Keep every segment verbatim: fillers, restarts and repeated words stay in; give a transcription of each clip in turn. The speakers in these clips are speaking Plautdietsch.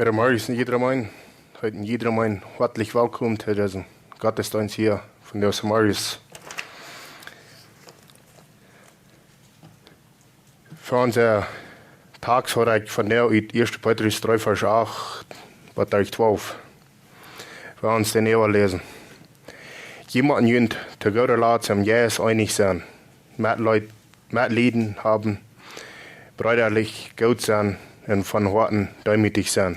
Goodemorjes, jedermann. Heet jedermann hartlich welkom to disen Gottesdeenst hia von de Samaris. Fa onse Tekst haud ekj vondoag ut ieeschte Petrus dree Varsch acht bat Varsch twalf. Wie woaren dän äwa läsen. Jie motten junt to gooda Lat em Jeist eenich sennen, Metleet, Metleiden haben, breederlich goot sennen un von Hoaten deemootich sennen.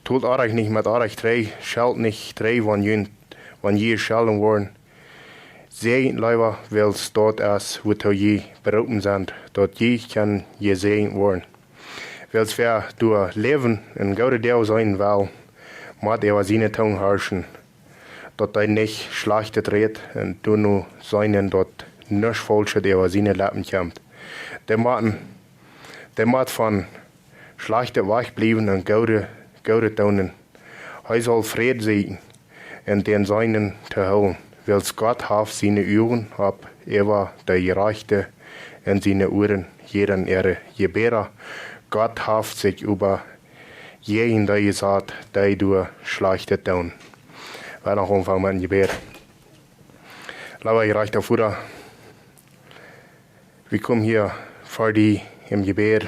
Tolt Orrajcht nich met Orrajcht trigj, schelt nich trigj, wan junt, wan jie jescholden woaren. Säajent leewa, wiels daut es, wuatoo jie beroopen sent, daut jie kjennen jesäajent woaren. Wiels wäa doa läwen un goode Doag seenen well, mott äwa siene Tung harschen, daut hee nich Schlajchtet rät, un doano seenen, daut nuscht Faulschet äwa siene Leppen kjemt. Dee motten, dee mott von Schlajchtet wajchbliewen un goode, goode doonen. Hee saul Fräd sieekjen un dän sienen to hoolen, wiels Gott haft siene Uagen opp äwa de Jerajchte un siene Uaren jäajen äare Jebäda. Gott haft sikj oba jäajen dee jesat, dee doa Schlajchtet doonen. Wie woaren noch aunfangen met een Jebäd. Leewa jerajchta Voda, wie komen hia ver die em Jebäd.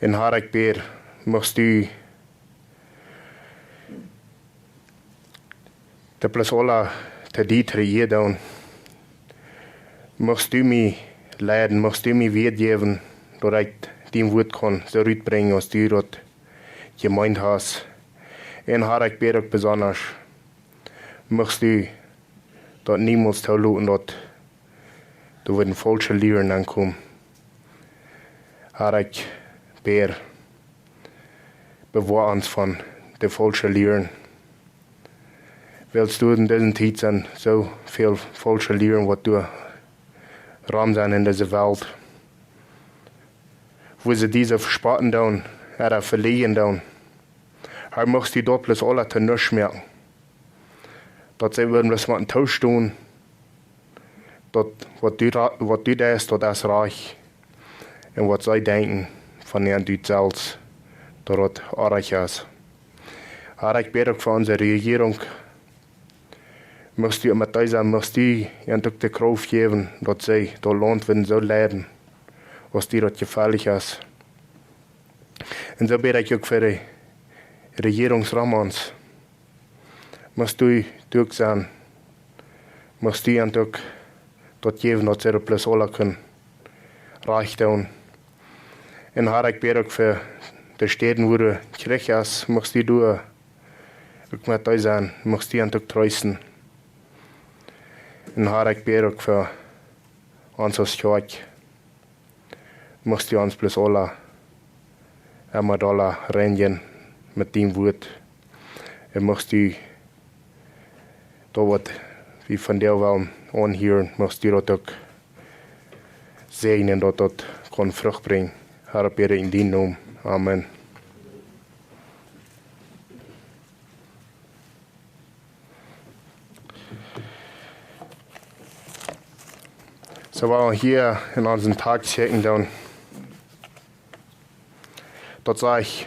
Un Har, ekj bäd, muchst du daut bloos aula to die trigj doonen. Muchst du mie leiden, muchst du mie Wieed jäwen, daut ekj dien Wuat kaun soo rutbrinjen, aus du daut jemeent hast. Un Har, ekj bäd uk besonda, muchst du daut niemols toloten, daut doa woaren faulsche Lieren aunkomen. Har, ekj bäd, bewoa ons von de faulsche Lieren. Wiels doa en dise Tiet sent soo väl faulsche Lieren, waut doa rom sent en dise Welt, woo see die vespotten doonen, ooda veleajen doonen. Har, muchst du daut bloos aula to nuscht moaken, daut see woaren bloos motten toostonen, daut waut du ra-, waut du deist, daut es rajcht. Un waut see denkjen von an, du selfst, daut daut orrajcht es. Har, ekj bäd uk fa onse Rejierunk. Muchst du met dise, muchst du an uk de Krauft jäwen, daut see daut Launt woaren soo leiden, aus die daut jefällich es. Un soo bäd ekj uk fa de Rejierunk rom ons. Muchst du doa sennen, muchst du an uk daut jäwen, daut see daut bloos aula kjennen rajcht doonen. Un Har, ekj bäd uk fa de Städen, wua de Kjrich es, muchst du doa uk met dee sennen, muchst du an uk treesten. Un Har, ekj bäd uk fa ons aus Kjoakj, muchst du ons bloos aula emma dolla reinjen met dien Wuat. Un muchst du daut, waut wie vondoag wellen aunhieren, muchst du daut uk säajnen, daut daut kaun Frucht brinjen. Har, bäd ekj en dienen Nomen. Amen. Soo, wie woaren hia en onsen Tekst kjikjen dan. Daut sajcht: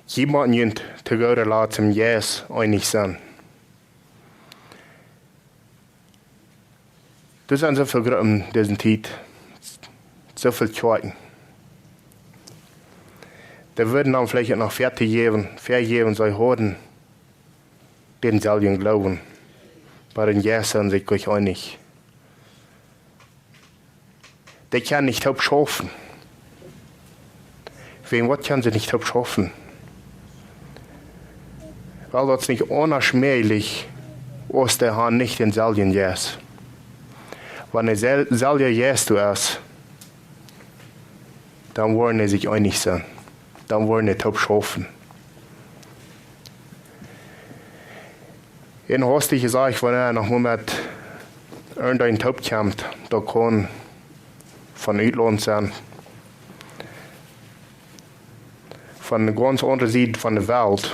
Jie motten junt to gooda Lat em Jeist eenich sennen. Doa sent soo väl Gruppen dise Tiet, soo väl Kjoakjen. Dee wudden dan veleicht uk noch väajäwen, väajäwen, see hauden dänselwjen Gloowen, oba em Jeist sent see sikj nich eenich. Dee kjennen nich toop schaufen. Wäajen waut kjennen see nich toop schaufen? Wiels daut es nich aundasch mäajlich, aus dee haben nich dänselwjen Jeist. Wan de sel-, selwje Jeist doa es, dan woaren dee sikj eenich sennen. Dan woaren dee toop schaufen. Un haustich jesajcht, wan eena noch mau met irjent een toop kjemt, daut kaun von Utlaunt sennen, von de gaunz aundre Sied von de Welt,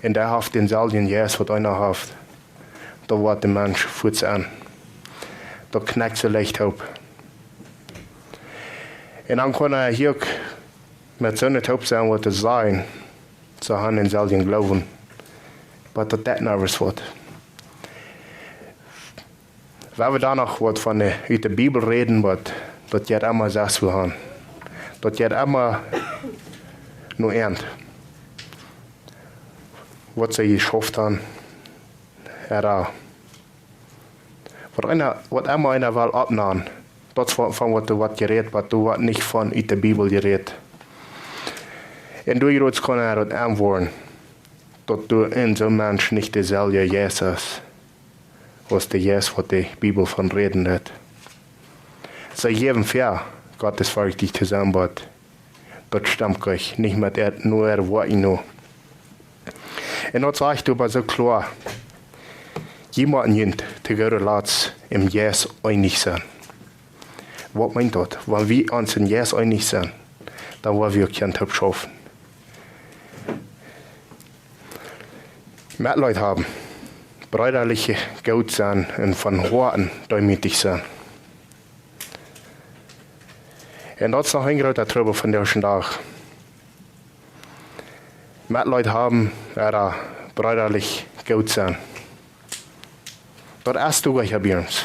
un dee haft dänselwjen Jeist, waut eena haft, daut woat de Mensch fuaz sennen. Daut kjnakjt soo leicht toop. Un dan kaun eena hia uk Met soone Trupp sent wie to sennen, see haben een selwjen Gloowen. Oba daut deit nuscht waut. Wan wie dan noch waut von de, ut de Bibel räden, waut, daut jeit emma soo aus wie haben. Daut jeit emma no Enj. Waut see jeschauft haben, ooda waut eena, waut emma eena well oppnämen, daut von, von waut doa woat jerät, oba doa woat nich von ut de Bibel jerät. Un doa jrots kaun eena daut aunwoaren, daut doa en soon Mensch nich deeselwja Jeist es, aus de Jeist waut de Bibel von räden deit. See jäwen väa, Gott es wichtich to sennen, oba daut stemt nich, nich met äa, no äa Wuat no. Un daut sajcht oba soo kloa: Jie motten junt to goodem Latst em Jeist eenich sennen. Waut meent daut? Wan wie ons em Jeist eenich sent, dan woa wie uk kjeene Trupp schaufen. Metleet haben, breedalich goot sennen un von Hoaten deemootich sennen. Un daut es noch een groota Trubbel vondoag dän Dach. Metleet haben, ooda breedalich goot sennen. Daut es doa goanich bie ons.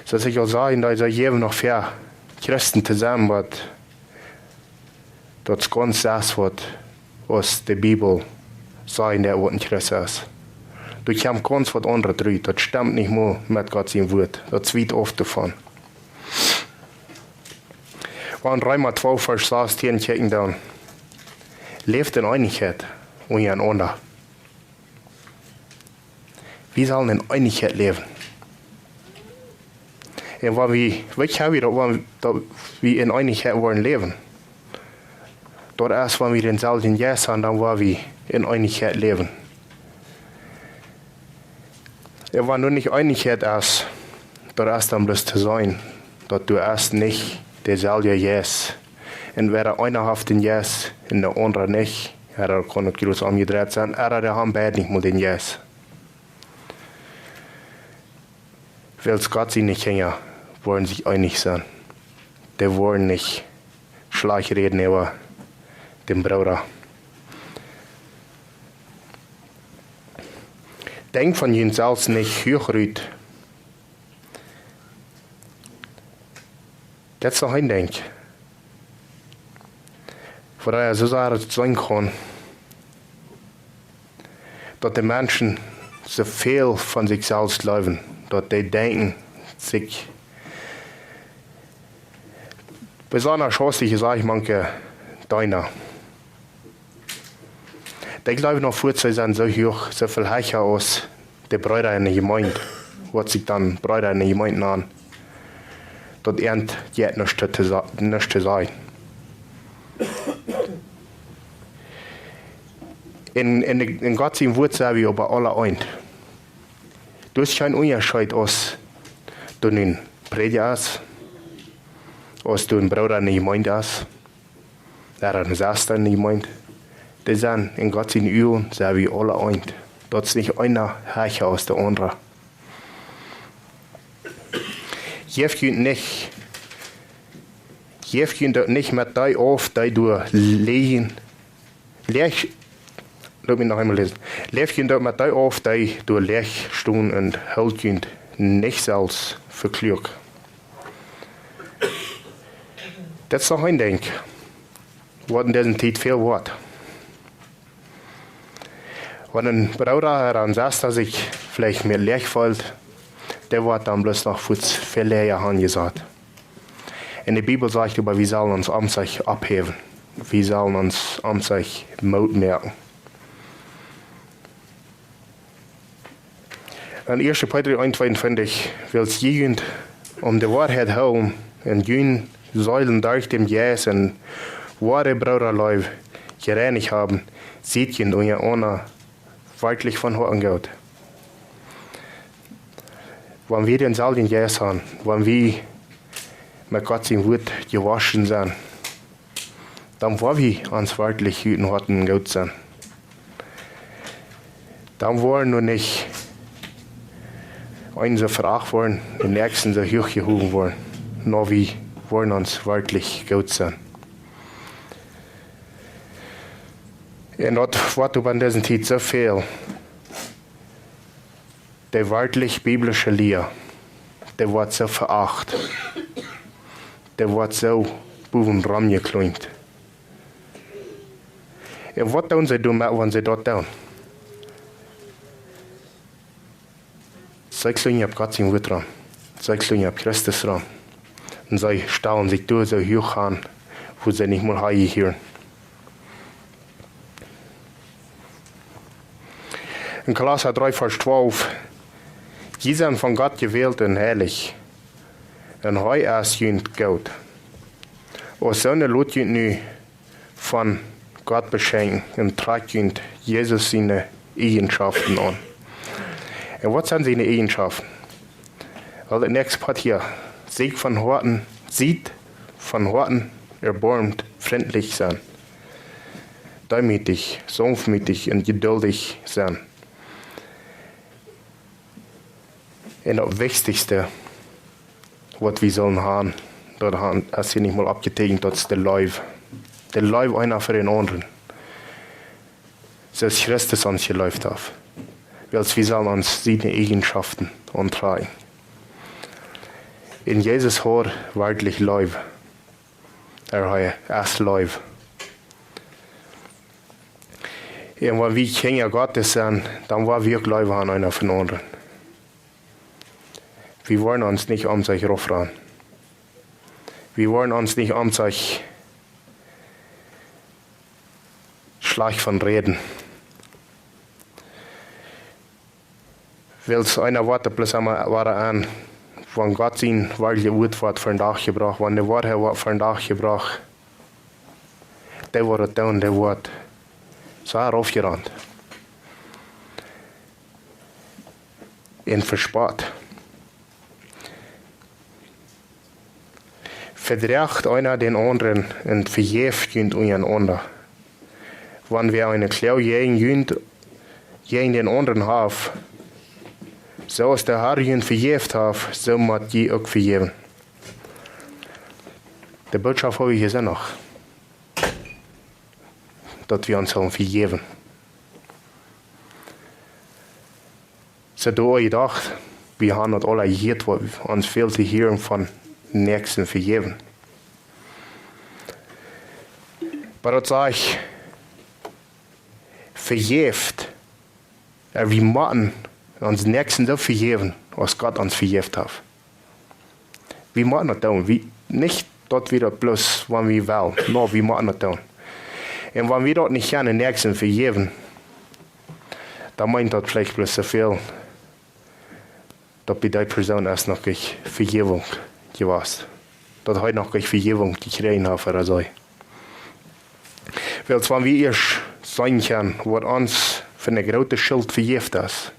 Soo aus ekj aul säd, daut see jäwen noch väa Christen to sennen, oba daut es gaunz aundasch waut aus de Bibel sajcht, daut waut een Christ es. Doa kjemt gaunz waut aundret rut. Daut stemt nich mol met Gott sien Wuat. Daut es wiet auf doavon. Wan wie Reema twee Varsch sastieen kjikjen, dan: Läft en Eenichkjeit unjarenaunda. Wie sellen en Eenichkjeit läwen. Un wan wie, weet jie, wie daut, wan, daut wie en Eenichkjeit woaren läwen, daut es, wan wie dänselwjen Jeist haben, dan woa wie en Eenichkjeit läwen. Un wan doa nich Eenichkjeit es, daut es dan bloos to seenen, daut doa es nich deeselwja Jeist. Un wäa eena haft dän Jeist un de aundra nich, jo, daut kaun uk bloos omjedreit sennen, ooda dee haben beid nich mol dän Jeist. Wiels Gott siene Kjinja woaren sikj eenich sennen. Dee woaren nich schlajcht räden äwa dän Brooda. Denkjt von junt selfst nich huach rut. Daut es noch een Dinkj. Wua daut soo sea daut sennen kaun, daut de Menschen soo väl von sikj selfst jleewen, daut dee denkjen, sikj besonda schaustich es, saj ekj, mank Deena. Dee jleewen noch fuaz, see sent soo huach, soo väl hecha aus de Breeda enne Jemeent, waut sikj dan Breeda enne Jemeent nanen. Daut eent jeit nuscht to, to sa-, nuscht to sajen. En, en, en Gott sien Wuat sent wie oba aula eent. Doa es kjeen Unjascheet, aus du een Prädja best, aus du een Brooda enne Jemeent best, ooda eene Sesta enne Jemeent. Dee sent en Gott siene Uagen, sent wie aula eent. Daut es nich eena hecha aus de aundra. Jäft junt nich, jäft junt daut nich met dee auf, dee doa läach, läach, lot mie noch eemol läsen. Läft junt daut met dee auf, dee doa läach stonen, un hoolt junt nich selfst fa kluak. Daut es noch een Dinkj, waut en dise Tiet väl woat. Wan een Brooda ooda eene Sesta sikj veleicht mea läach feelt, dee woat dan bloos noch fuaz väl läaja aunjesat. Un de Bibel sajcht äwa, wie sellen ons om sikj ophäwen. Wie sellen ons om sikj Moot moaken. En ieeschte Petrus eent tweeuntwintich: Wiels jie junt om de Woarheit hoolen un june Seelen derch dän Jeist un woare Broodaleew jereinicht haben, sie junt unjarenaunda werkjlich von Hoaten goot. Wan wie dänselwjen Jeist haben, wan wie met Gott sien Wuat jewoschen sent, dan woa wie ons werkjlich ut dän Hoaten goot sennen. Dan woaren wie nich eenen soo veracht woaren, dän Näakjsten soo huach jehowen woaren, no wie woaren ons werkjlich goot sennen. Un daut woat opp en dise Tiet soo väl, de werkjlich biblische Lia, dee woat soo veacht, dee woat soo bowen romjekleent. Un waut doonen see dan met, wan see daut doonen? See kleenen opp Gott sien Wuat rom. See kleenen opp Christus rom. Un see stalen sikj doa soo huach aun, wua see nich mol han jehieren. En Kolossa dree Varsch twalf: "Jie sent von Gott jewält un heilich, un hee es junt goot. Aus soone lot junt nu von Gott beschenkjen un trakjt junt Jesus siene Eajenschoften aun." Un waut sent siene Eajenschoften? Well, daut näakjste Poat hia: "Siet von Hoaten, siet von Hoaten erboarmt, frintlich sennen, deemootich, saunftmootich un jeduldich sennen." Un daut Wichtichste, waut wie sellen han, daut han, es hia nich mol oppjeteekjent, daut es de Leew. De Leew eena fa dän aundren. Soo aus Christus ons jeleeft haft. Wiels wie sellen ons siene Eajenschoften auntrakjen. Un Jesus haud werkjlich Leew. Hee es Leew. Un wan wie Kjinja Gottes sent, dan woa wie uk Leew han eena fa dän aundren. Wie woaren ons nich om sikj rauf ranen. Wie woaren ons nich om sikj schlajcht von räden. Wiels eena woat bloos emma woaren aun, wan Gott sien werkjlichet Wuat woat vondoag jebrocht, wan de Woarheit woat vondoag jebrocht, dee woat daut doonen, dee woat soo raufjerant un vespott. Vedroacht eena dän aundren un vejäft junt unjarenaunda. Wan wäa eene Kloag jäajen junt, jäajen dän aundren haft, soo aus de Herr junt vejäft haft, soo mott jie uk vejäwen. De Bootschoft hab ekj hia noch, daut wie ons sellen vejäwen. See doa jedocht, wie han daut aula jehieet, waut ons fält to hieren von Näakjsten vejäwen. Oba daut sajcht, vejäft, ä, wie motten onsen Näakjsten soo vejäwen, aus Gott ons vejäft haft. Wie motten daut doonen. Wie, nich daut wie daut bloos, wan wie wellen. Nä, wie motten daut doonen. Un wan wie daut nich kjennen Näakjsten vejäwen, dan meent daut veleicht bloos soo väl, daut bie dee Persoon es noch nich Vejäwunk jewast. Daut hee noch nich Vejäwunk jekjräajen haft ooda soo. Wiels wan wie ieescht seenen kjennen, waut ons fa eene groote Schult vejäft es,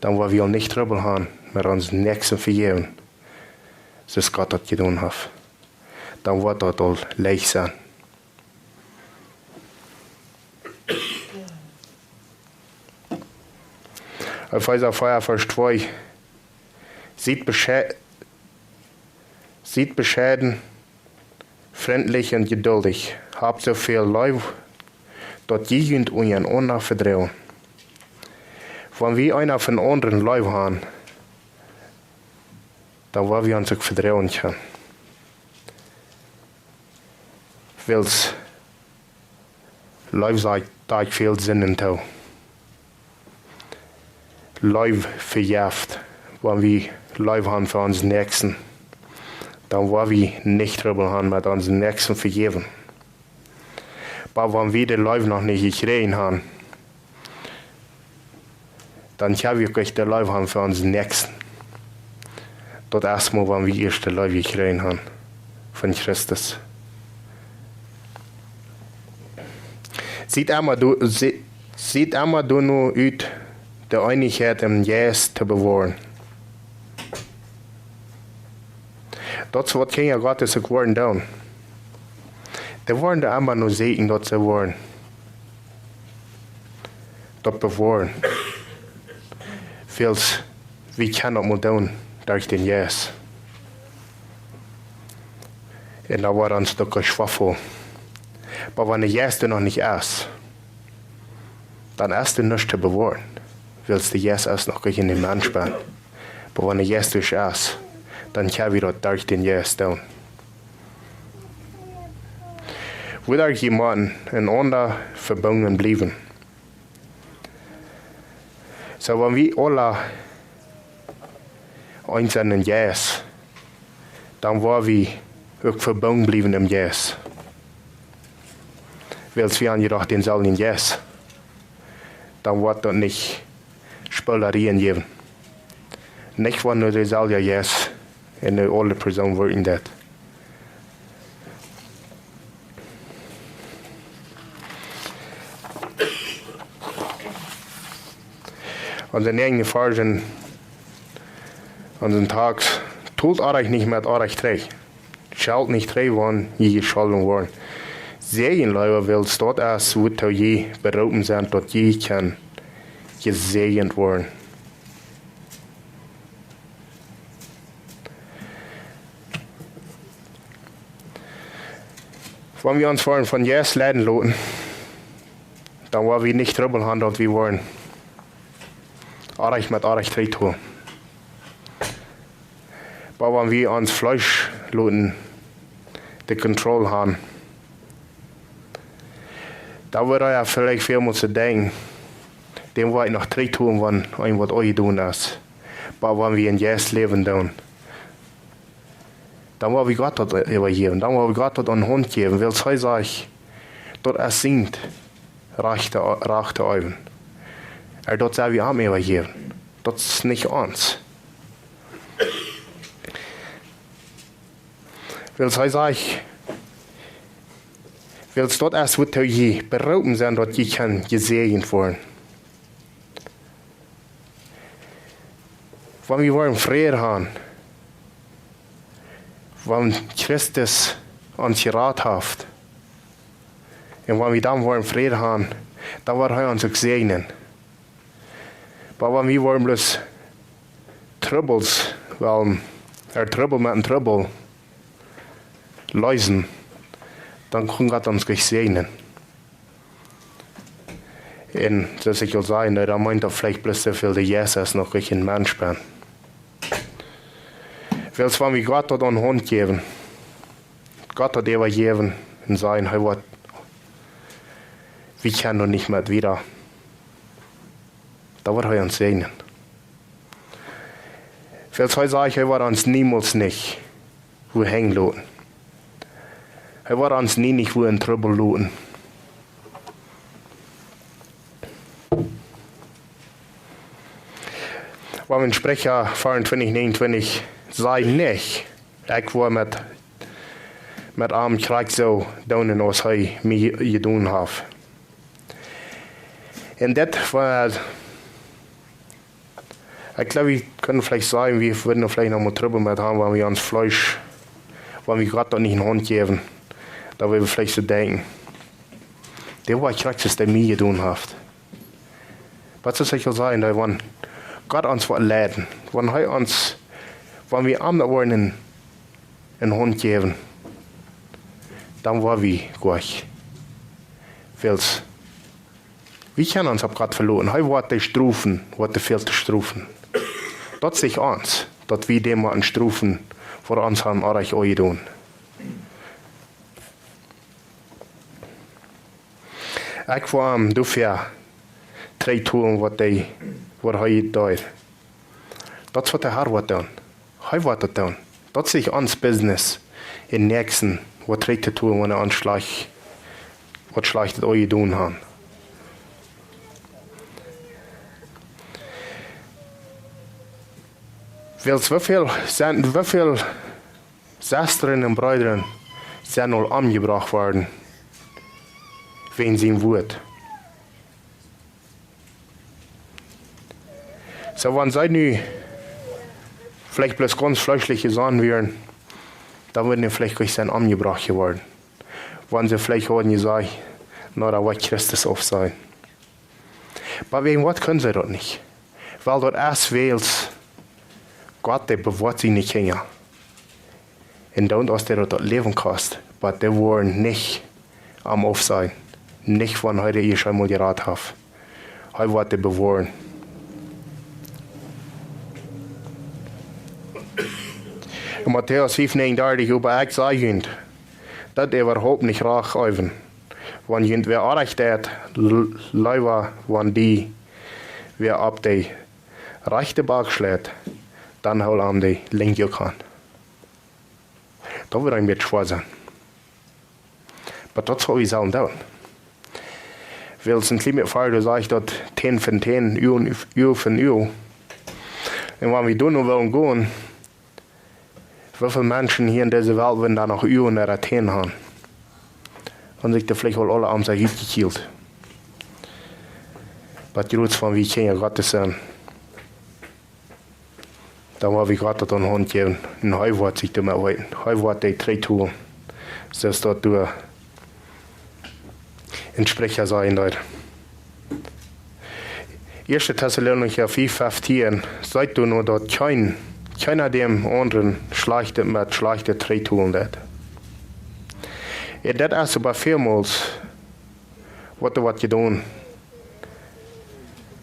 dan woa wie aul nich Trubbel han met onsen Näakjsten vejäwen, soo aus Gott daut jedonen haft. Dan woat daut aul leicht sennen. Efeesa vea, Varsch twee: "Siet besche-, siet bescheiden, frintlich un jeduldich. Habt soo väl Leew, daut jie junt unjarenaunda vedroagen." Wan wie eena fa dän aundren Leew han, dan woa wie ons uk vedroagen kjennen. Wiels Leew deit, deit väl Sinden too. Leew vejeft. Wan wie Leew han fa onsen Näakjsten, dan woa wie nich Trubbel han met onsen Näakjsten vejäwen. Oba wan wie de Leew noch nich jekjräajen han, dan kjenn wie uk nich de Leew han fa onsen Näakjsten. Daut es mau, wan wie ieescht de Leew jekjräajen han von Christus. Siet emma doa, sie-, siet emma doano ut, de Eenichkjeit em Jeist to bewoaren. Daut es waut Kjinja Gottes uk woaren doonen. Dee woaren doa emma no sieekjen, daut see woaren daut bewoaren. Wiels wie kjennen daut mau doonen derch dän Jeist. Un dan woat ons daut uk schwoa faulen. Oba wan de Jeist doa noch nich es, dan es doa nuscht to bewoaren, wiels de Jeist es noch nich en dän Mensch bennen. Oba wan de Jeist doa es, dan kjenn wie daut derch dän Jeist doonen. Woo derch jemaunt enaunda vebungen bliewen. Soo, wan wie aula eent sent em Jeist, dan woa wie uk vebungen bliewen em Jeist. Wiels wie aunjedocht dänselwjen Jeist, dan woat daut nich Spoolarien jäwen. Nich wan nu deeselwja Jeist en de aule Persoon wirkjen deit. Onse näajende Varsch, onsen Tekst: Tolt Orrajcht nich met Orrajcht trigj. Schalt nich trigj, wan jie jescholden woaren. Säajent leewa, wiels daut es, wuatoo jie beroopen sent, daut jie kjennen jesäajent woaren. Wan wie ons woaren von Jeist leiden loten, dan woa wie nich Trubbel han, daut wie woaren Orrajcht met Orrajcht trigjtoolen. Oba wan wie ons Fleesch loten de Kontroll han, dan woat hee veleicht väl mol denkjen, däm woa ekj noch trigjtoolen, wan eenem waut aunjedonen es. Oba wan wie em Jeist läwen doonen, dan woa wie Gott daut äwajäwen. Dan woa wie Gott daut aun de Haunt jäwen. Wiels hee sajcht, daut es sien Rajcht, Rajcht äwen. Oba daut sell wie am äwajäwen. Daut es nich ons. Wiels hee sajcht, wiels daut es, wuatoo jie beroopen sent, daut jie kjennen jesäajent woaren. Wan wie woaren Fräd han, wan Christus ons jerat haft, un wan wie dan woaren Fräd han, dan woat hee ons uk säajnen. Oba wan wie woaren bloos Trubbels, well, ea Trubbel met een Trubbel leesen, dan kaun Gott ons nich säajnen. Un soo aus ekj aul säd, dan meent daut veleicht bloos soo väl, de Jeist es noch nich en Mensch bennen. Wiels wan wie Gott daut aun de Haunt jäwen, Gott daut äwajäwen un sajen, hee woat, wie kjennen doa nich met wieda, dan woat hee ons säajnen. Wiels hee sajcht, hee woat ons niemols nich wua henjen loten. Hee woat ons nie nich wua en Trubbel loten. Wan wie en Spricha vea un twintich näajen un twintich sajen, nich, ekj woa met, met am krakjt soo doonen aus hee mie jedonen haft. Un dit woat, ekj jleew, wie kjennen veleicht sajen, wie wudden veleicht noch mol Trubbel met han, wan wie ons Fleesch, wan wie Gott daut nich en de Haunt jäwen, dan wudden wie veleicht soo denkjen, dee woat krakjt soo aus dee mie jedonen haft. Waut soo ekj well sajen, daut wan Gott ons woat leiden, wan hee ons, wan wie am daut woaren en, en de Haunt jäwen, dan woa wie nich. Wiels wie kjennen ons opp Gott veloten. Hee woat dee strofen, waut dee väl to strofen. Daut sajcht ons, daut wie däm motten strofen, waut ons haft Orrajcht aunjedonen. Ekj woa am doafäa trigjtoolen, waut hee, waut hee deed. Daut es waut de Har woat doonen. Hee woat daut doonen. Daut es nich ons Business, dän Näakjsten waut trigj to toolen, wan hee ons schlajcht, waut Schlajchtet aunjedonen haft. Wiels woo väl sent, woo väl Sestren un Breeda sent aul omjebrocht worden wäajen sien Wuat. Soo, wan see nu veleicht bloos gaunz fleeschlich jesonnen wieren, dan wudden see veleicht nich sent omjebrocht jeworden. Wan see veleicht hauden jesajcht, na, dan woat Christus aufsennen. Oba wäajen waut kjennen see daut nich? Wiels daut es, wiels Gott, dee bewoat siene Kjinja. Un dan, aus dee daut Läwen kost, oba dee woaren nich am aufsajen, nich wan hee dee ieescht eemol jerat haft. Hee woat dee bewoaren. En Matäus fiew näajenundartich: Oba ekj saj junt, daut äwahaupt nich rajcht äwen, wan junt wäa orrajcht deit, l-, leewa wan die wäa opp de rajchte Bak schleit, dan hool am de linkje Kant. Daut woat een bät schwoa sennen. Oba daut es waut wie sellen doonen. Wiels een kjlien bät wieda sajcht daut: Tän fa Tän, Uag, Uag fa Uag. Un wan wie doa nu wellen gonen, woo väl Menschen hia en dise Welt wudden dan noch Uagen ooda Tän haben? Un sikj dee veleicht aul aule aum sikj utkjikjt. Oba jrods wan wie Kjinja Gottes sent, dan woa wie Gott daut aun de Haunt jäwen. Un hee woat sikj doamet weeten. Hee woat dee trigjhoolen. Soo aus daut doa en Spricha sajen deed. Ieeschte Tessalonicha fiew feftieen: Seet doano, daut kjeen, kjeena däm aundren Schlajchtet met Schlajchtet trigjhoolen deit. Un daut es oba väl mol, waut doa woat jedonen.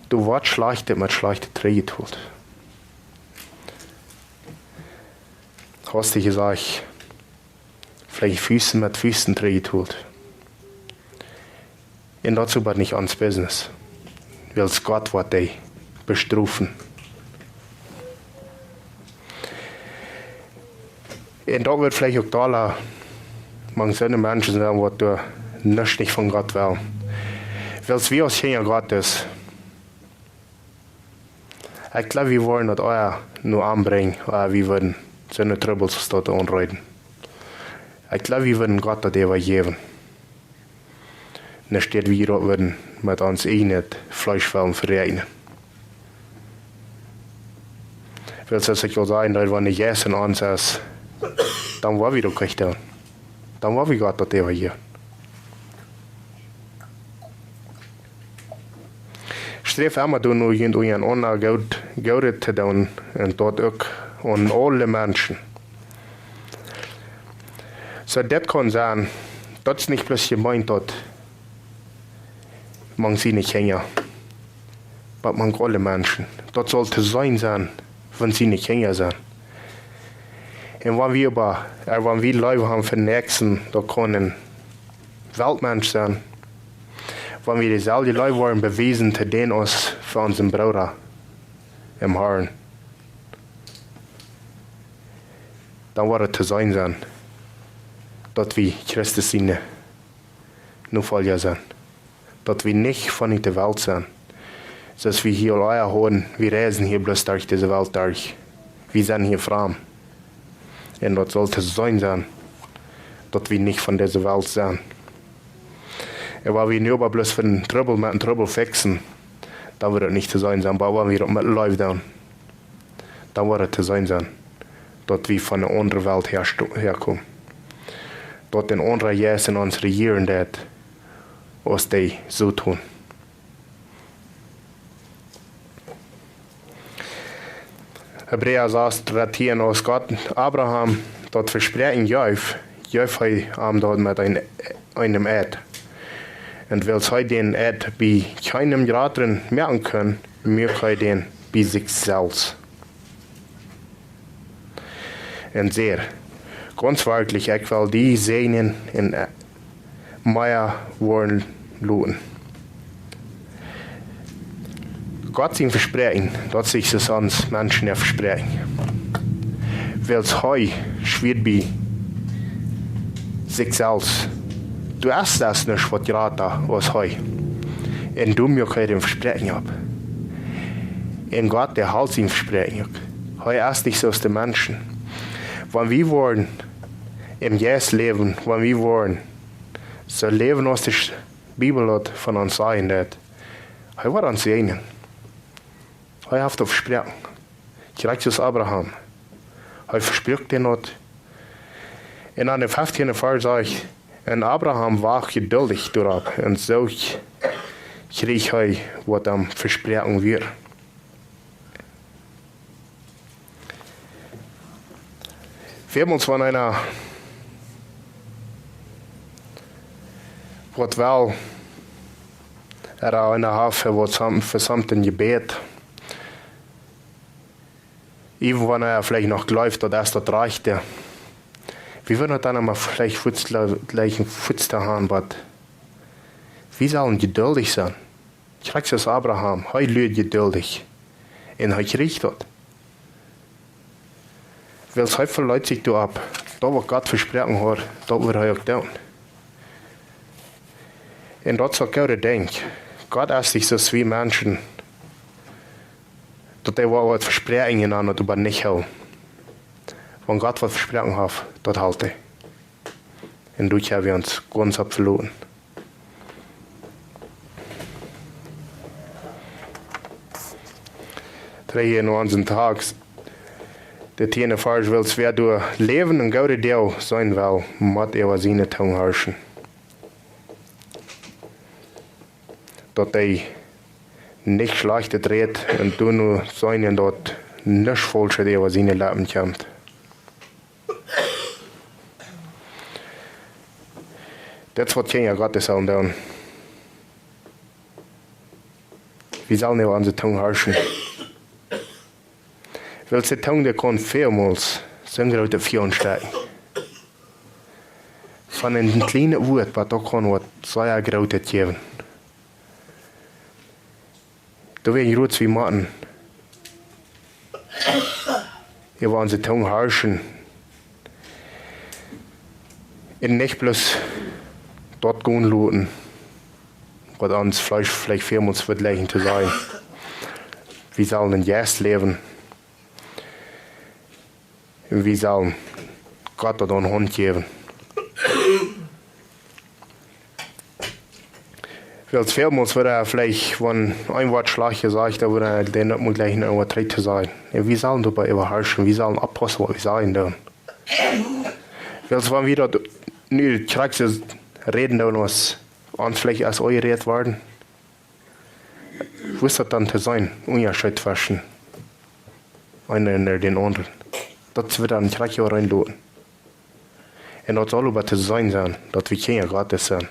Doa woat Schlajchtet met Schlajchtet trigjhoolt. Hast du jesajcht, veleicht Fust met Fust trigjhoolt. Un daut es oba nich ons Business. Wiels Gott woat dee bestrofen. Un daut woat veleicht uk doa mank soone Menschen sennen, waut doa nuscht nich von Gott wellen. Wiels wie aus Kjinja Gottes, ekj jleew, wie wudden daut ea nu aunbrinjen, ea wie wudden soone Trubbels aus daut aunreeden. Ekj jleew, wie wudden Gott daut äwajäwen. Enne Städ wie daut wudden met ons ieejnet Fleesch wellen veräakjnen. Wiels, soo aus ekj aul säd, daut wan de Jeist en ons es, dan woa wie daut uk doonen. Dan woa wie Gott daut äwajäwen. Sträft emma doano, junt unjarenaunda goot, Goodet to doonen, un daut uk aun aule Menschen. Soo, daut kaun sennen, daut es nich bloos jemeent daut mank siene Kjinja, oba mank aule Menschen. Daut saul to seenen sennen, wan siene Kjinja sent. Un wan wie oba, ea, wan wie Leew haben fa dän Näakjsten, daut kaun een Weltmensch sennen. Wan wie deeselwje Leew woaren bewiesen to dän aus fa onsen Brooda em Harn, dan woat daut to seenen sennen, daut wie Christus siene Nofolja sent. Daut wie nich von de Welt sent. Soo aus wie hia aul ea hauden, wie reisen hia bloos derch dise Welt derch. Wie sent hia framd. Un daut saul to seenen sennen, daut wie nich von dise Welt sent. Un wan wie nu oba bloos fa dän Trubbel met dän Trubbel fixen, dan woat daut nich to seenen sennen, oba wan wie daut met Leew doonen, dan woat daut to seenen sennen, daut wie von eene aundre Welt häa sto-, häakomen. Daut een aundra Jeist en ons rejieren deit, aus dee soo doonen. Hebräa sas, dartieen: Aus Gott Abraham daut Vespräakjen jeef, jeef hee am daut met een, eenem Eed. Un wiels hee dän Eed bie kjeenem jratren moaken kunn, muak hee dän bie sikj selfst. Un säd: Gaunz werkjlich, ekj well die säajnen un, ä, mea woaren loten. Gott sien Vespräakjen, daut es nich soo aus ons Menschen äa Vespräakjen. Wiels hee schwieet bie sikj selfst: Doa es nuscht waut jrata aus hee. Un doa muak hee een Vespräakjen opp. Un Gott, dee helt sien Vespräakjen uk. Hee es nich soo aus de Menschen. Wan wie woaren em Jeist läwen, wan wie woaren soo läwen aus de Sch-, Bibel daut von ons sajen deit, hee woat ons säajnen. Hee haft daut vesproaken. Krakjt soo aus Abraham. Hee vesprakjt dän daut. Un aun dän feftieenden Varsch sajcht: Un Abraham wacht jeduldich doaropp, un soo kjrieech hee waut am vesproaken wort. Välmols wan eena waut well, ooda eena haft fa waut som-, fa something jebät, even wan hee veleicht noch jleeft, daut es daut Rajchte, wie wudden daut dan emma veleicht fuaz le-, jlikj fuaz to han, oba wie sellen jeduldich sennen. Krakjt soo aus Abraham, hee luad jeduldich. Un hee kjrieech daut. Wiels hee veleet sikj doaropp, daut waut Gott vesproaken haud, daut wudd hee uk doonen. Un daut es uk goot, denkj ekj. Gott es nich soo aus wie Menschen, daut hee waut, waut vesprakjt un dan daut oba nich helt. Wan Gott waut vesproaken haft, daut helt hee. Un doa kjenn wie ons gaunz opp veloten. Trigj no onsen Tekjst. De tieende Varsch: Wiels wäa doa läwen un goode Doag seenen well, mott äwa siene Tung horchen, daut hee nich Schlajchtet rät, un doano seenen, daut nuscht Faulschet äwa siene Leppen kjemt. Daut es waut Kjinja Gottes sellen doonen. Wie sellen äwa onse Tung horchen. Wiels de Tung, dee kaun välmols soo een grootet Fia aunstekjen. Von een kjlienet Wuat, oba daut kaun waut sea Grootet jäwen. Doawäajen rut, wie motten äwa onse Tung horchen un nich bloos daut gonen loten, waut ons Fleesch veleicht välmols woat jlikjen to sajen. Wie sellen em Jeist läwen. Wie sellen Gott daut aun Haunt jäwen. Wiels välmols woat veleicht, wan een Wuat schlajcht jesajcht, dan woat dee uk mol jlikj een Wuat trigj to sajen. Un wie sellen doabie äwa horchen, wie sellen oppaussen, waut wie sajen doonen. Wiels wan wie daut nu krakjt soo räden doonen, aus ons veleicht es aunjerät worden, woo es daut dan to seenen, Unjascheet tweschen eena un dän aundren? Daut es wada een krakjt aunloten. Un daut saul oba to seenen sennen, daut wie Kjinja Gottes sent.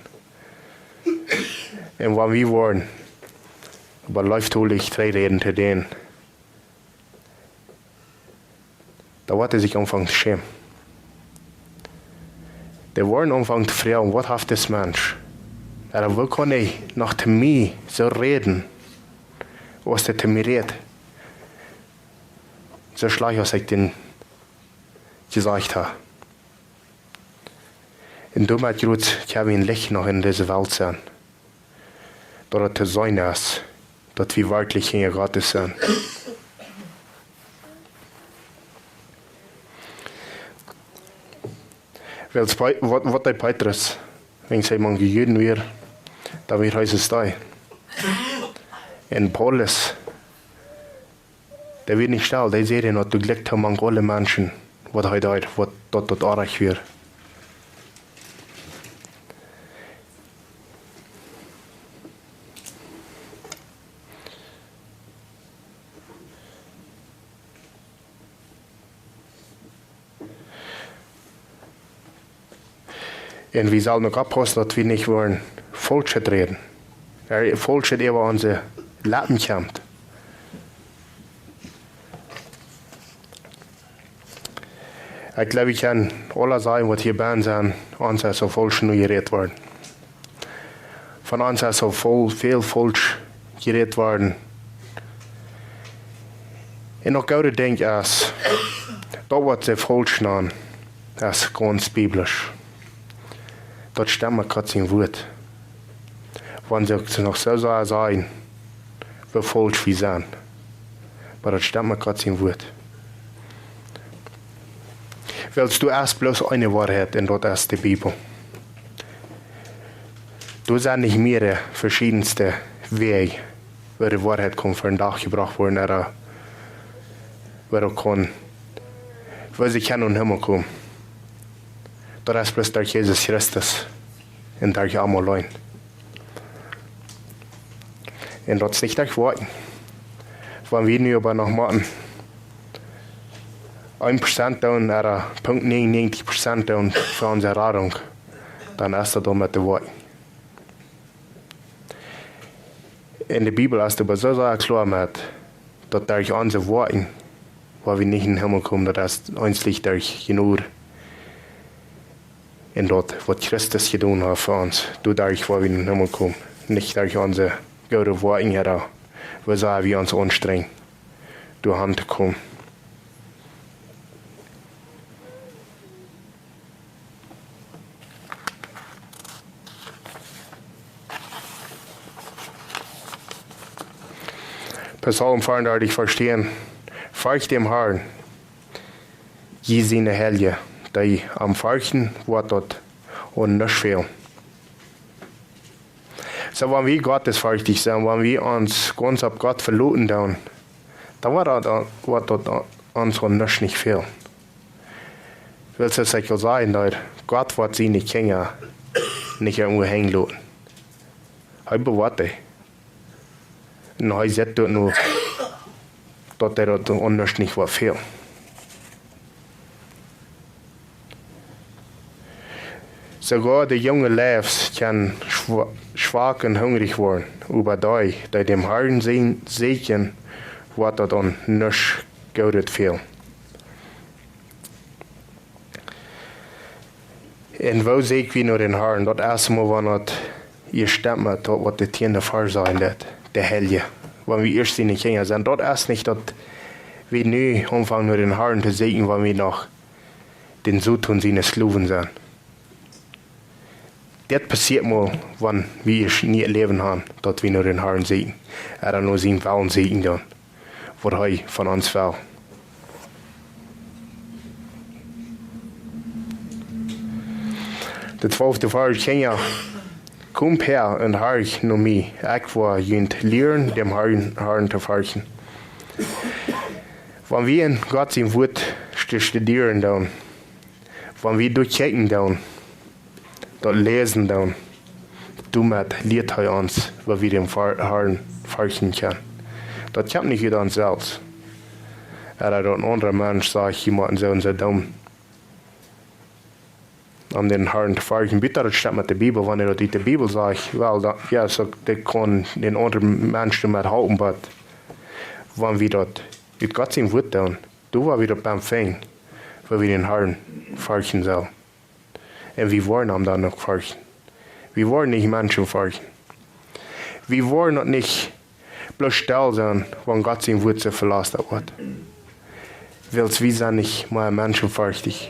Un wan wie woaren oba leeftolich trigj räden to dän, dan woat hee sikj aunfangen to schämen. Dee woaren aunfangen to froagen: Waut haft dis Mensch? Ooda woo kaun hee noch to mie soo räden, aus hee to mie rät? Soo schlajcht, aus ekj dän jesajcht hab. Un doamet, jrod, kjenn wie een Licht noch en dise Welt sennen, daut et to seenen es, daut wie werkjlich Kjinja Gottes sent. Wiels Pe-, waut, waut deed Petrus, wan hee mank de Juden wia? Dan wia hee soo stell. Un Paulus, dee wia nich stell, dee säd, daut hee jlikj to mank aule Menschen, waut hee deed, waut daut, daut oajch wia. Un wie sellen uk oppaussen, daut wie nich woaren Faulschet räden. Ooda Faulschet äwa onse Leppen kjemt. Ekj jleew, wie kjennen aula sajen, waut hia bennen sent, ons es soo faulsch nu jerät worden. Von ons es soo väl, väl faulsch jerät worden. Un uk goode Dinkj es, daut waut see faulsch nanen, es gaunz biblisch. Daut stemt met Gott sien Wuat. Wan see uk noch soo sajen, woo faulsch wie sent. Oba daut stemt met Gott sien Wuat. Wiels doa es bloos eene Woarheit, un daut es de Bibel. Doa sent nich mea veschiedenste Wäaj, woo de Woarheit kaun vondoag jebrocht woaren, ooda woo daut kaun, woo see kjennen em Himmel komen. Daut es bloos derch Jesus Christus un derch am auleen. Un daut es nich derch Woakjen. Wan wie nu oba noch motten een Prozent doonen, ooda Punkt negenundnegentig Prozent doonen fa onse Radunk, dan es daut aul met de Woakjen. En de Bibel es daut soo sea kloa met, daut derch onse Woakjen, wua wie nich em Himmel komen, daut es eensich derch Jnod. En daut, waut Christus jedonen haft fa ons, doaderch woa wie em Himmel komen. Nich derch onse goode Woakjen, ooda woo sea wie ons aunstrenjen, doa han to komen. Psalm fiefendartich, Varsch tieen: Fercht däm Harn, jie siene Heilje, dee am ferchten, woat daut aun nuscht fälen. Soo, wan wie gottesferchtich sent, wan wie ons gaunz opp Gott veloten doonen, dan woat daut, woat daut ons aun nuscht nich fälen. Wiels, soo aus ekj aul säd, daut Gott woat siene Kjinja nich irjentwua henjen loten. Hee bewoat dee. Un hee sitt daut nu, daut dee daut aun nuscht nich woat fälen. Soogoa de junge Leews kjennen schwa-, schwak un hungrich woaren, oba dee, dee däm Harn sieekjen, sieekjen, woat daut aun nuscht Goodet fälen. Un woo sieekj wie no dän Harn? Daut ieeschte Mol, wan daut hia stemt met daut, waut de tieende Varsch sajcht, daut, de Heilje. Wan wie ieescht siene Kjinja sent, daut es nich daut wie nu aunfangen no dän Harn to sieekjen, wan wie noch dän Soton siene Sklowen sent. Dit passieet mau, wan wie ieescht een nieet Läwen han, daut wie no dän Harn sieekjen, ooda no sienen Wellen sieekjen doonen, waut hee von ons well. De twalfte Varsch: Kjinja, komt häa un horcht no mie, ekj woa junt lieren, däm Harn, Harn to ferchten. Wan wie en Gott sien Wuat stu-, studieren doonen, wan wie doa kjikjen doonen, daut läsen doonen, doamet lieet hee ons, woo wie däm Har-, Harn ferchten kjennen. Daut kjemt nich ut ons selfst. Ooda daut een aundra Mensch sajcht, jie motten soo un soo doonen, om dän Harn to ferchten. Buta daut stemt met de Bibel, wan daut ut de Bibel sajcht, well, dan, jo, soo, daut kaun een aundra Mensch doamet halpen, oba wan wie daut ut Gott sien Wuat doonen, doa woa wie daut bie finjen, woo wie dän Harn ferchten sellen. Un wie woaren am dan uk ferchten. Wie woaren nich Menschen ferchten. Wie woaren uk nich bloos stell sennen, wan Gott sien Wuat soo velässt woat. Wiels wie sent nich mea menschenferchtich,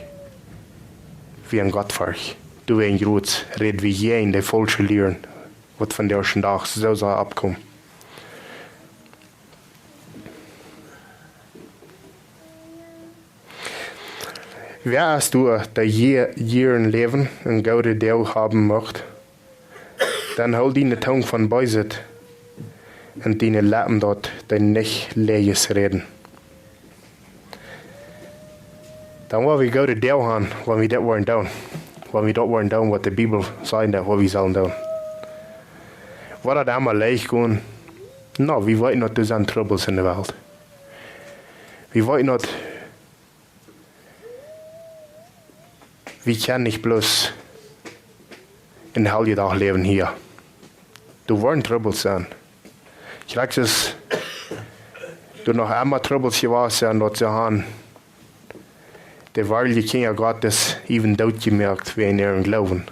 wie sent gottferchtich. Doawäajen jrods räd wie jäajen de faulsche Lieren, waut vondoag dän Dach soo sea oppkomen. Wäa es doa, dee hia, hia en Läwen un goode Doag haben mucht? Dan hool diene Tung von Beeset un diene Leppen daut, dee nich Läajes räden. Dan woa wie goode Doag han, wan wie daut woaren doonen. Wan wie daut woaren doonen, waut de Bibel sajcht, daut waut wie sellen doonen. Woat daut emma leicht gonen? No, wie weeten daut doa sent Trubbels en de Welt. Wie weeten daut, wie kjennen nich bloos een Heljedach läwen hia. Doa woaren Trubbels sennen. Krakjt soo aus doa noch emma Trubbels jewast sent, daut see han de woare Kjinja Gottes äwen doot jemoakt wäajen äaren Gloowen.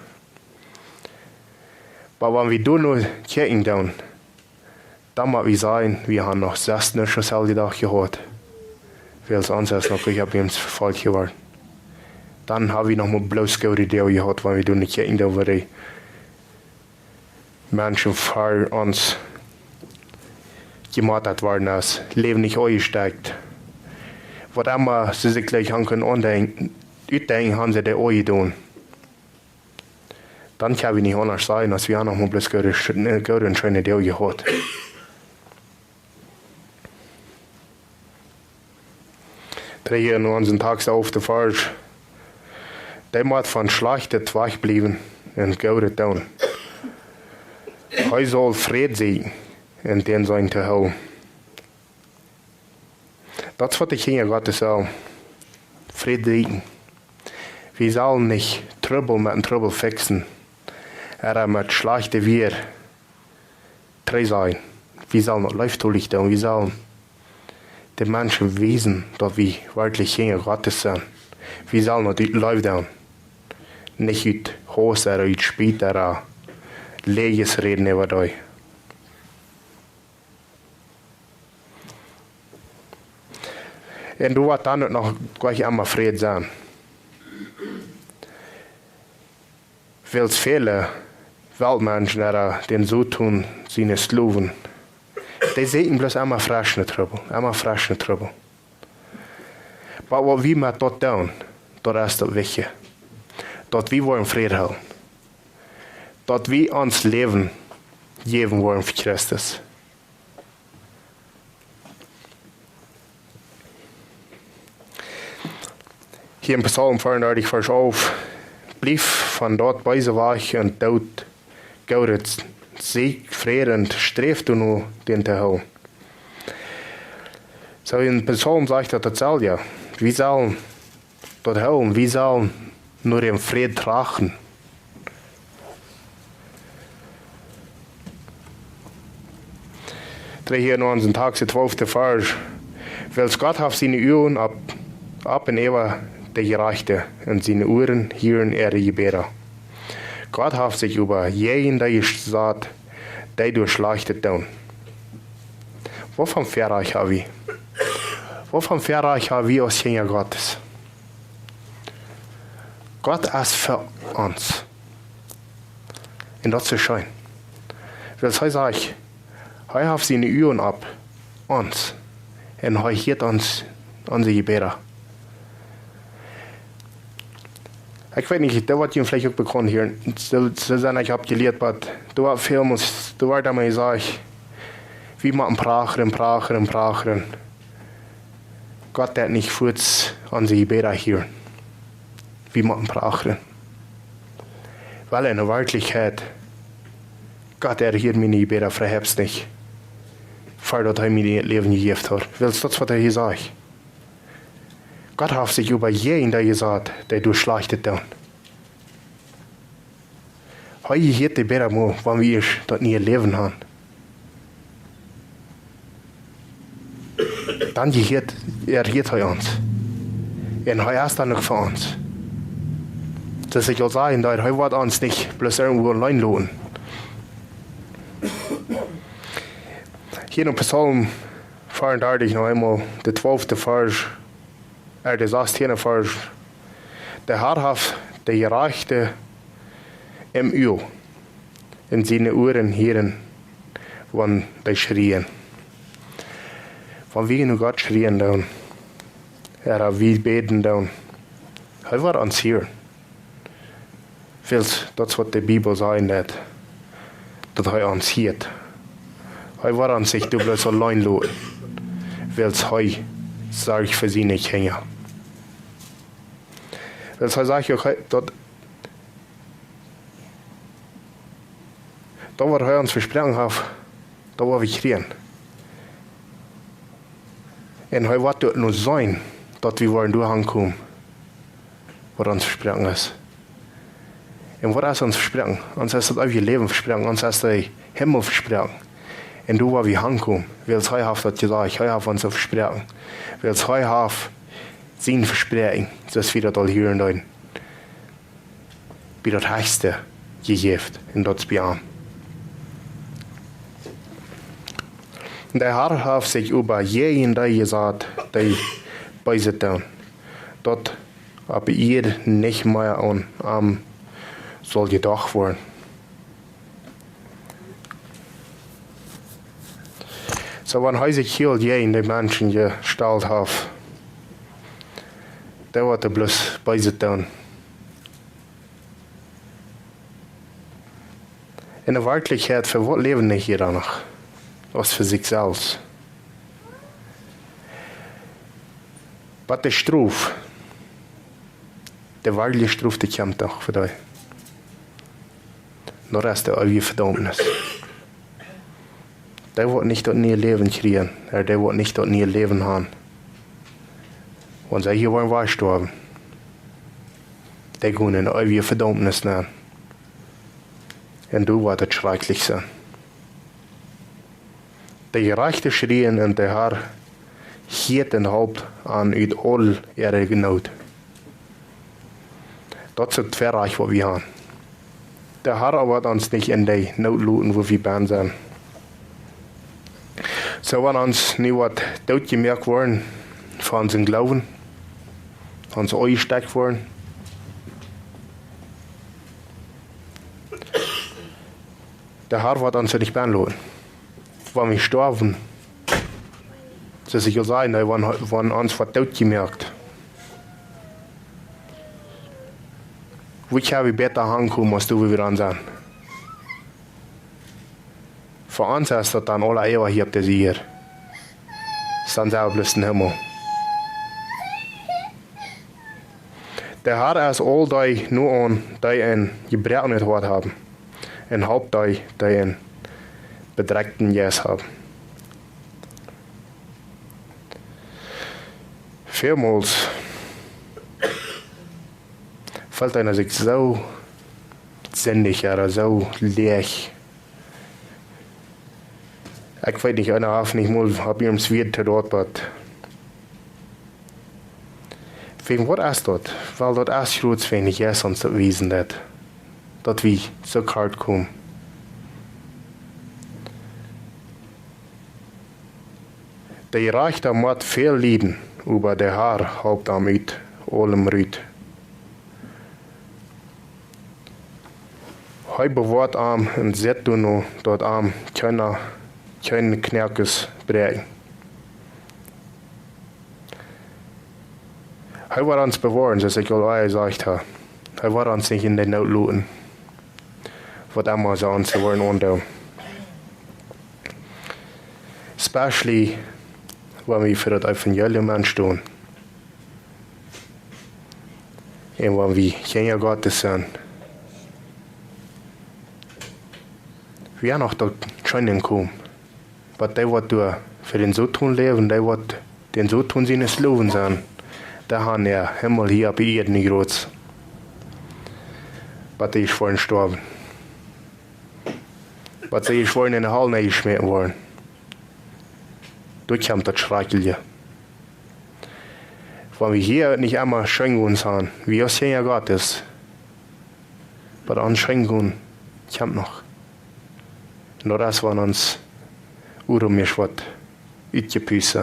Oba wan wie doa no kjikjen doonen, dan mott wie sajen, wie han noch sest nuscht aus Heljedach jehaut. Wiels ons es noch nich opp eemol vefolcht jeworden. Dan ha wie noch mau bloos goode Doag jehaut, wan wie doa no kjikjen doonen, woo de Menschen ver ons jemoakt worden es, Läwen nich aunjestekjt. Waut emma see sikj jlikj han kunnen aundenkjen, utdenkjen, han see dee aunjedonen. Dan kjenn wie nich aundasch sajen, aus wie han noch mau bloos goode, sch-, goode un scheene Doag jehaut. Trigj no onsen Takjst, de alfte Varsch. Dee mott von Schlajchtet wajchbliewen un Goodet doonen. Hee saul Fräd seenen un dän sienen to hoolen. Daut es waut de Kjinja Gottes sellen. Fräd sieekjen. Wie sellen nich Trubbel met een Trubbel fixen, ooda met schlajchtet Wada trigj sajen. Wie sellen daut leeftolich doonen. Wie sellen de Menschen wiesen, daut wie werkjlich Kjinja Gottes sent. Wie sellen daut ut Leew doonen. Nich ut Hauss ooda ut Spiet ooda Läajes räden äwa dee. Un du woascht dan uk noch jlikj emma Fräd sennen. Wiels väle Weltmenschen ooda dän Soton siene Sklowen, dee sieekjen bloos emma fresche Trubbel, emma fresche Trubbel. Oba waut wie met daut doonen, daut es daut wichtje. Daut wie woaren Fräd hoolen. Daut wie ons Läwen jäwen woaren fa Christus. Hia en Psalm veeaundartich, Varsch alf: Blieft von daut Beese wajch un doot Goodet, sieekjt Fräd un sträft doano, dän to hoolen. Soo, en Psalm sajcht daut daut selwje. Wie sellen daut hoolen, wie sellen no dän Fräd trachten. Dree hia en onsen Takjst, de twalfte Varsch. Wiels Gott haft siene Uagen opp, opp un äwa de Jerajchte, un siene Uaren hieren äare Jebäda. Gott haft sikj oba jäajen dee jesat, dee doa Schlajchtet doonen. Waut fa Väarajcht ha wie? Waut fa Väarajcht ha wie aus Kjinja Gottes? Gott es fa ons. Un daut es soo scheen. Wiels hee sajcht, hee haft siene Uagen opp ons. Un hee hieet ons, onse Jebäda. Ekj weet nich, daut woat junt veleicht uk bekaunt hieren. Soo, soo sennen ekj oppjelieet, oba doa woat väl mol, doa woat emma jesajcht, wie motten prachren, prachren, prachren. Gott deit nich fuaz onse Jebäda hieren. Wie motten prachren. Wiels en de Werkjlichkjeit, Gott erhieet miene Jebäda veheps nich, ver daut hee mie daut Läwen jejäft haft. Wiels daut es waut hee hia sajcht. Gott haft sikj oba jäajen dee jesat, dee doa Schlajchtet doonen. Hee jehieet de Jebäda mau, wan wie ieescht daut niee Läwen haben. Dan jehieet, erhieet hee ons. Un hee es dan uk fa ons. Daut ekj aul säd, daut hee woat ons nich bloos irjentwua auleen loten. Hia en Psalm veeaundartich noch eemol, de twalfte Varsch, äh, de sastieende Varsch. De Herr haft de Jerajchte em Uag, un siene Uaren hieren, wan dee schrieen. Wan wie no Gott schrieen doonen, ooda wie bäden doonen, hee woat ons hieren. Wiels daut es waut de Bibel sajcht, daut, daut hee ons hieet. Hee woat ons nich doa bloos auleen loten, wiels hee sorcht fa siene Kjinja. Wiels hee sajcht uk, hee, daut, daut waut hee ons vesproaken haft, daut woa wie kjrieen. Un hee woat doa no sennen, daut wie woaren doa aunkomen, waut ons vesproaken es. Un waut es ons vesproaken? Ons es daut eewje Läwen vesproaken, ons es de Himmel vesproaken. Un doa woa wie aunkomen, wiels hee haft daut jesajcht, hee haft ons daut vesproaken. Wiels hee haft sien Vespräakjen, soo aus wie daut aul hieren deeden, bie daut Hechste jejäft, un daut es bie am. De Herr haft sikj oba jäajen dee jesat, dee Beeset doonen, daut opp Ieed nich mea aun am saul jedocht woaren. Soo, wan hee sikj hiel jäajen de Menschen jestalt haft, dan woat hee bloos Beeset doonen. En de Werkjlichkjeit, fa waut läwen dee hia dan noch? Aus fa sikj selfst. Oba de Strof, de woare Strof, dee kjemt doch fa dee. Daut es de eewje Vedaumnis. Dee woat nich daut niee Läwen kjrieen, ooda dee woat nich daut niee Läwen haben. wan see hia woaren wajchstoawen, dee gonen en eewje Vedaumnis nenn. Un doa woat et schrakjlich sennen. De Jerajchte schrieen un de Har hieet un halpt an ut aul äare Noot. Daut es daut Verrajcht waut wie haben. De Har woat ons nich en de Noot loten, wua wie bennen sent. Soo wan ons nu woat dootjemoakt woaren fa onsen Gloowen, ons aunjestekjt woaren, de Har woat ons nich bennen loten. Wan wie stoawen, soo aus ekj aul säd, nä, wan, wan ons woat dootjemoakt, woo kjenn wie bäta aunkomen aus doa wua wie dan sent? Fa ons es daut dan aula eewich hia opp dise Ieed. Dan sent wie bloos em Himmel. De Har es aul dee nu aun, dee een jebroaknet Hoat haben, un halpt dee, dee een bedrekjten Jeist haben. Välmols feelt eena sikj soo sindich ooda soo läach. Ekj weet nich, eena haft nich mol opp ihrem Swiet to daut, oba wäajen waut es daut? Well, daut es jrots wäajen de Jeist ons daut wiesen deit, daut wie soo kort komen. De Jerajchta mott väl lieden, oba de Har halpt am ut aulem rut. Hee bewoat am un sitt doano, daut am kjeena, kjeen Knoakes bräakjen. Hee woat ons bewoaren, soo aus ekj aul ea jesajcht hab. Hee woat ons nich en de Noot loten, waut emma see ons woaren aundoonen. Especially wan wie fa daut Evangelium enstonen. Un wan wie Kjinja Gottes sent. Wie haben noch daut scheen enkomen. Oba dee waut doa fa dän Soton läwen, dee waut dän Soton siene Sklowen sent, dee haben äa Himmel hia opp de Ieed nich jrots. Oba dee woaren stoawen. Oba dee woaren en de Hal nenjeschmäten woaren. Doa kjemt daut Schrakjliche. Wan wie hia nich emma scheen gonen sent, wie aus Kjinja Gottes, oba ons scheen gonen kjemt noch. Un daut es wan ons Uromisch woat utjepust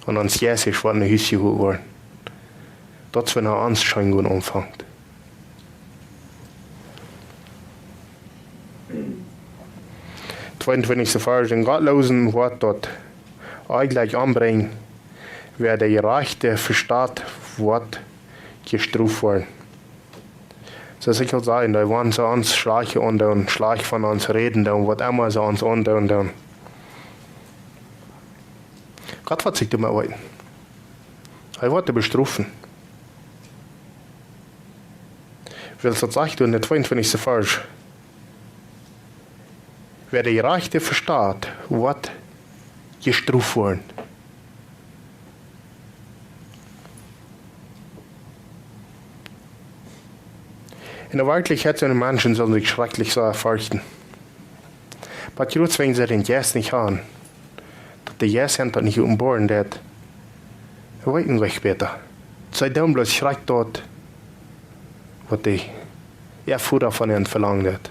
un ons Jeist woat no Hus jeholt woaren. Daut es wan ons scheen gonen aunfangt. Tweeuntwintichste Varsch: En Gottlosen woat daut Onjlekj ombrinjen, wäa de Jerajchte vesteht, woat jestroft woaren. Soo aus ekj aul säd, dee wan see ons schlajcht aundoonen, schlajcht von ons räden doonen, waut emma see ons aundoonen doonen, Gott woat sikj doamet weeten. Hee woat dee bestrofen. Wiels daut sajcht doa en de tweeuntwintichste Varsch: Wäa de Jerajchte vesteht, woat jestroft woaren. En de Werkjlichkjeit sent de Menschen sellen sikj schrakjlich sea ferchten. Oba jrots wäajen see dän Jeist nich haben, daut de Jeist an daut nich openboaren deit, weeten see nich bäta. See doonen bloos krakjt daut, waut de äa Voda von an velangt haft.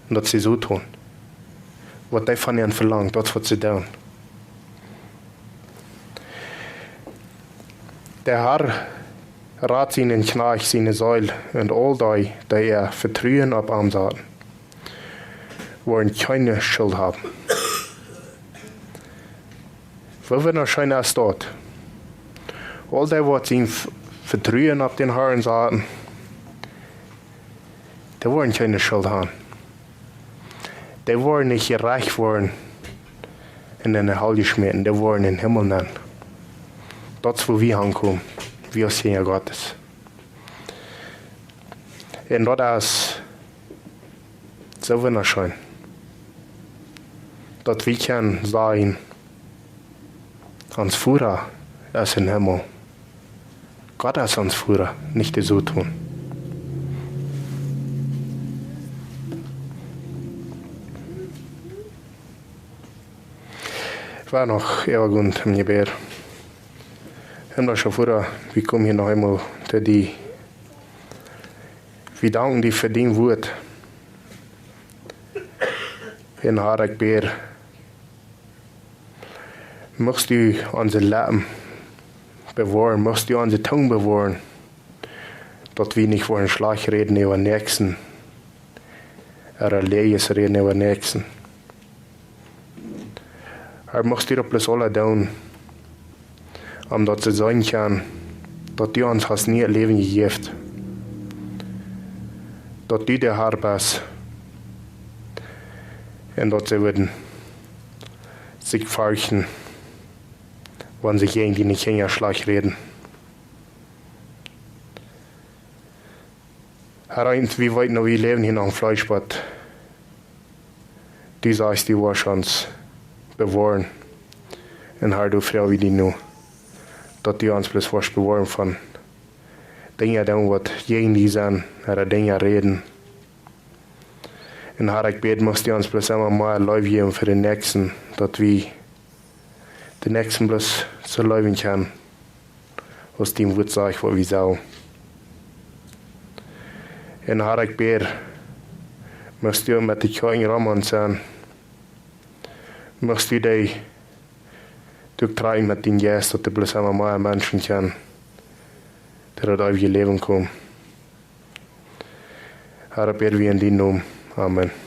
Un daut see soo doonen, waut hee von an velangt, daut es waut see doonen. De Har rat sienen Kjnajcht siene Seel, un aul dee, dee äa Vetruen opp am saten, woaren kjeene Schult haben. Woo wundascheen es daut? Aul dee, waut sien V-, Vetruen opp dän Harn saten, dee woaren kjeene Schult haben. Dee woaren nich jerajcht woaren un en de Hal jeschmäten, dee woaren em Himmel sennen. Daut es, wua wie aunkomen, wie aus Kjinja Gottes. Un daut es soo wundascheen, daut wie kjennen sajen: Ons Voda es em Himmel. Gott es ons Voda, nich de Soton. Wie noch äwa gonen em Jebäd. Himmlischa Voda, wie komen hia noch eemol to die. Wie danken die fa dien Wort. Un Herr, ekj bäd, muchst du onse Leppen bewoaren, muchst du onse Tung bewoaren, daut wie nich woaren schlajcht räden äwa Näakjsten, ooda Läajes räden äwa Näakjsten. Herr, muchst du daut bloos aula doonen, om daut see seenen kjennen, daut du ons hast nie Läwen jejäft, daut du de Herr best, un daut see wudden sikj ferchten, wan see jäajen diene Kjinja schlajcht räden. Herr, wie weeten, wie läwen hia noch em Fleesch, oba du sajchst, du woascht ons bewoaren. Un Herr, doa froag wie die nu, daut du ons bloos woascht bewoaren von Dinja doonen, waut jäajen die sent, ooda Dinja räden. Un Herr, ekj bäd, muchst du ons bloos emma mea Leew jäwen fa dän Näakjsten, daut wie dän Näakjsten bloos soo leewen kjennen, aus dien Wort sajcht, waut wie sellen. Un Herr, ekj bäd, muchst du met de Kjoakjen rom ons sennen, muchst du dee derchtrakjen met dienen Jeist, daut doa bloos emma mea Menschen kjennen to daut eewje Läwen komen. Herr, bäd wie en dienen Nomen. Amen.